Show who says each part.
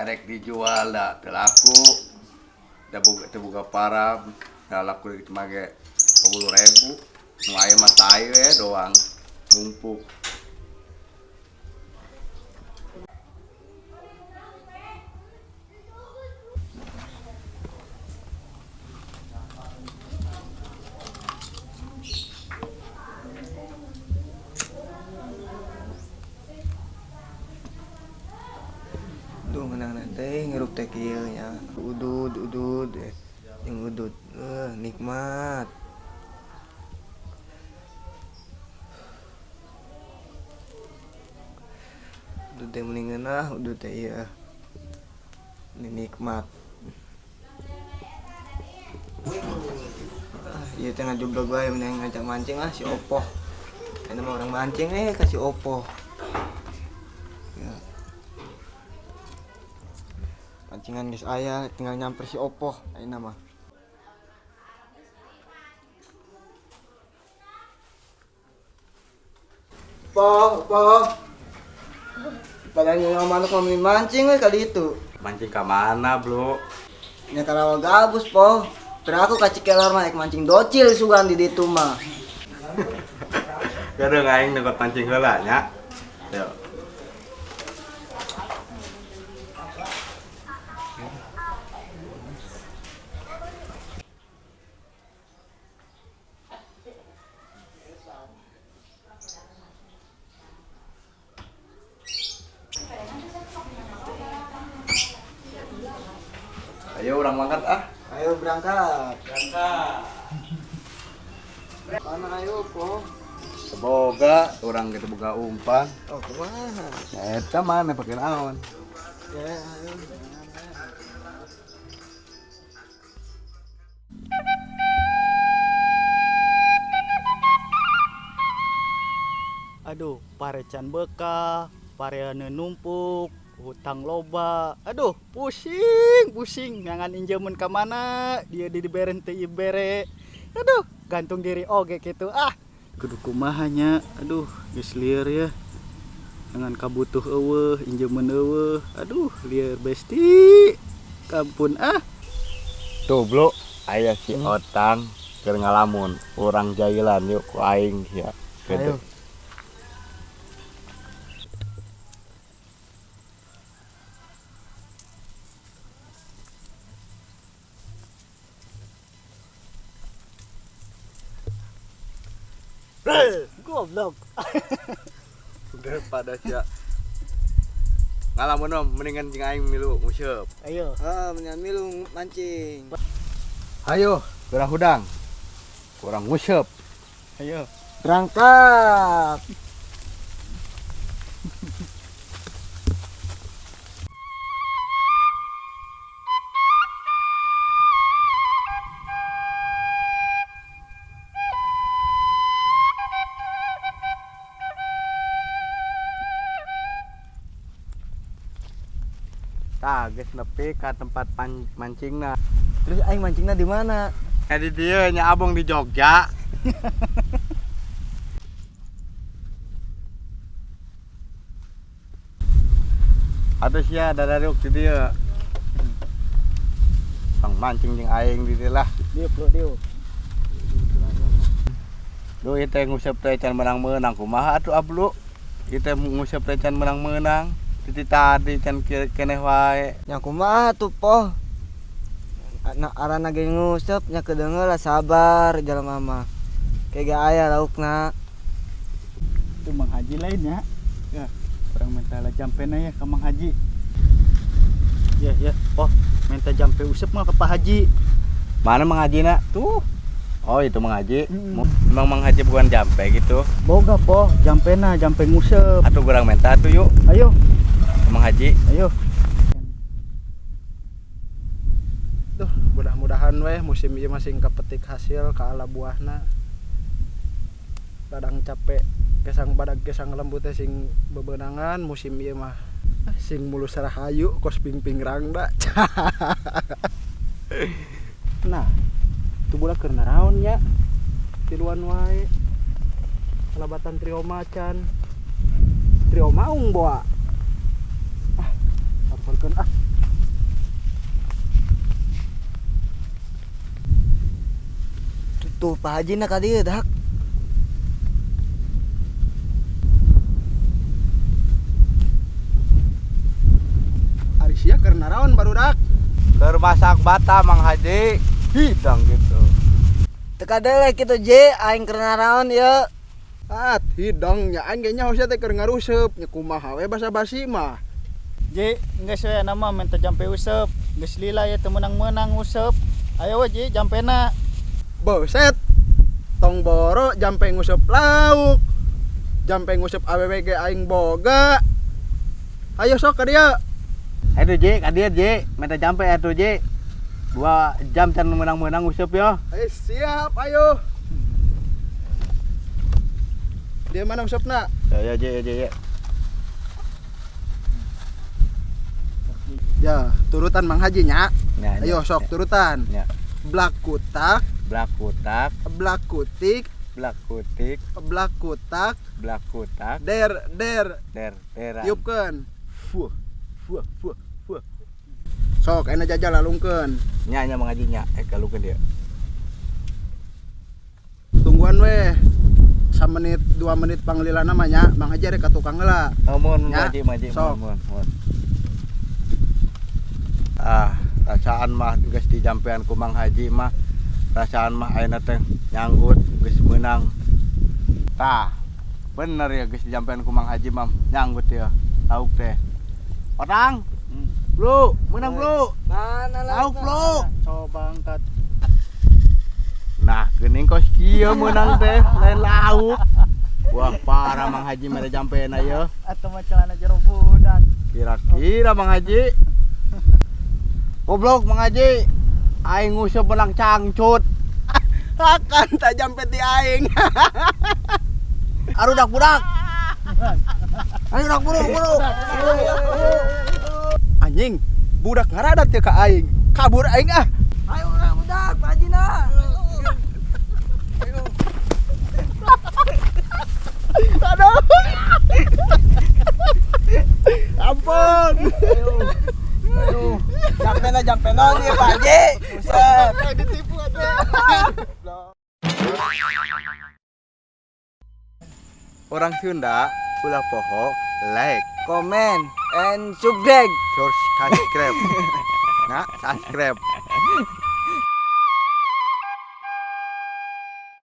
Speaker 1: Erek dijual da teu laku. Da boga teu boga param, da laku cuma ge 10.000. Nu aya mah tai we doang numpuk.
Speaker 2: Duh, menang nanti ngerup teh kieu nya. Udud, udud, yang udud. Nikmat. Udud teh mending ngeunah, udud teh ieu. Ini nikmat. Ieu teh ngajoblog wae mending ngajak mancing lah si Opoh. Ini mah orang mancing kasih Opoh. Ya. Pancingan geus aya, tinggal nyamper si Opoh ayeuna mah. Poh, poh. Padahal nyawa manuk mau mancing we kali itu.
Speaker 1: Mancing ka mana, Bro?
Speaker 2: Nya ka rawa gabus, Poh. Terus aku ka Cikelor mah mancing docil sugan di ditu mah.
Speaker 1: Gadeung aing nenggot mancing heula nya. Yo. Ayo orang mangkat ah.
Speaker 2: Ayo berangkat.
Speaker 1: Berangkat.
Speaker 2: Mana ayo po?
Speaker 1: Semoga orang kita boga umpan.
Speaker 2: Oh kumaha?
Speaker 1: Ya eta mana pake naon?
Speaker 2: Ya ayo.
Speaker 3: Aduh, pare can bekah, pareana numpuk, hutang loba. Aduh, pusing, pusing. Ngangan injemun ka mana, dia diberen teu ibere. Aduh, gantung diri oge kitu ah. Kudu kumaha nya? Aduh, geus lieur ya. Ngangan kabutuh eueuh, injemun eueuh. Aduh, lieur besti. Kampun ah.
Speaker 1: Tuh, Bro, aya si Otang keur ngalamun. Urang jailan yuk ku aing ya.
Speaker 2: Ayo.
Speaker 3: Goblok.
Speaker 1: Daripada sia ngalamun om, mendingan jeung aing milu nguseup.
Speaker 3: Ayo.
Speaker 2: Ah, mendingan milu mancing.
Speaker 1: Ayo, geura hudang. Kurang nguseup.
Speaker 3: Ayo.
Speaker 2: Berangkat.
Speaker 1: Tah, geus nepi ka tempat mancingna.
Speaker 2: Terus aing mancingna di mana?
Speaker 1: Di dieu nya abong di Jogja. Atuh sia dadaruk di dieu. Tong mancing jeung aing di dieu lah.
Speaker 3: Dieu, Bro, dieu.
Speaker 1: Duh, ieu teh nguseup teh can menang-meunang kumaha atuh ablu? Ieu teh nguseup teh can menang-meunang. Titi tadi can keneh wae.
Speaker 2: Nya kumaha tuh, Poh? Nah, arana ge nguseup nya kedeungeu lah sabar jelema mah. Kayak ge aya laukna.
Speaker 3: Itu Mang Haji lain ya. Ya, urang minta lah jampena ya ka Mang Haji. Ya, ya. Oh, minta jampe useup mah ke Pak Haji.
Speaker 1: Mana Mang Haji na? Tuh. Oh, itu Mang Haji. Emang Mang Haji bukan jampe gitu?
Speaker 3: Boga, Poh, jampena, jampe nguseup.
Speaker 1: Atuh urang minta tuh yuk.
Speaker 3: Ayo.
Speaker 1: Mang Haji.
Speaker 3: Ayo.
Speaker 4: Duh, mudah-mudahan weh musim ieu masih kapetik hasil ka ala buahna. Ladang capek kesang badag kesang lembut teh sing bebenangan musim ieu mah. Sing mulus rahayu kos pingping rangda. Nah, tu budak keur naraon nya? Tiluan wae. Kalabatan trio macan. Trio maung boa. Ah, samperkeun ah.
Speaker 2: Tuh Pak Haji na ka dieu dak.
Speaker 4: Ari sia keur naraon barudak?
Speaker 1: Keur masak bata Mang Haji. Hidang gitu.
Speaker 2: Teu kadele kitu Je, aing keur naraon ieu.
Speaker 4: Ah, hidang nya aing ge nyaho sia teh keur ngaruseup, nya kumaha we basa-basi mah.
Speaker 3: Ji, geus we nama minta jampe useup. Geus lila ya teu meunang-meunang useup. Ayo we Ji, jampena.
Speaker 4: Buset. Tong boro jampe nguseup lauk. Jampe nguseup awewe ge aing boga. Ayo sok ka dieu.
Speaker 1: Aduh Ji, ka dieu Ji, minta jampe atuh Ji. 2 jam can menang-menang useup yo.
Speaker 4: Ayo siap, ayo. Dia mana usupna?
Speaker 1: Ya ya Ji, ya Ji, ya.
Speaker 4: Ya, turutan Mang Haji nya.
Speaker 1: Ya,
Speaker 4: Ayo
Speaker 1: ya,
Speaker 4: sok
Speaker 1: ya.
Speaker 4: turutan.
Speaker 1: Ya.
Speaker 4: Blak kutak,
Speaker 1: Blak kutak,
Speaker 4: blak kutik,
Speaker 1: blak kutik,
Speaker 4: blak kutak,
Speaker 1: blak kutak,
Speaker 4: der der,
Speaker 1: der deran.
Speaker 4: tiupkeun. Fuh, fuh, fuh, fuh. Sok enak jajal lalungkeun.
Speaker 1: Nya nya Mang Haji nya, kalungkeun dia.
Speaker 4: Tungguan weh. Samenit 2 menit panglilana mah nya, Mang Haji rek ka tukang heula.
Speaker 1: Oh, mun
Speaker 4: Ya,
Speaker 1: Mang Haji, Mang Haji,
Speaker 4: sok.
Speaker 1: mun, mun. Ah, rasaan mah geus dijampean ku Mang Haji mah. Rasaan mah ayeuna teh nyanggut geus meunang. Tah, bener ya geus dijampean ku Mang Haji mah nyanggut ya lauk teh. Otang. Bro, meunang bro.
Speaker 2: Mana
Speaker 1: Lauk bro.
Speaker 3: Coba angkat.
Speaker 1: Nah, geuning kos kieu meunang teh, lain lauk. Wah, parah Mang Haji mere jampean aya.
Speaker 3: Atau mah celana jero budak.
Speaker 1: Kira-kira Mang Haji. Goblok Mang Haji. Aing nguseup menang cangcut.
Speaker 4: Akan tak jampe ti aing.
Speaker 1: Arudak budak. Ayo dak buru buru.
Speaker 4: Anjing, budak ngaradat ya ka aing. Kabur aing ah.
Speaker 2: Ayo urang budak, Pak Haji na.
Speaker 4: Aduh. Ampun.
Speaker 2: Aduh. Jampena jampena nih Pak Haji. Buset.
Speaker 4: Ditipu aja.
Speaker 1: Orang Sunda ulah poho like,
Speaker 2: Komen and subscribe.
Speaker 1: subscribe. Nah, subscribe.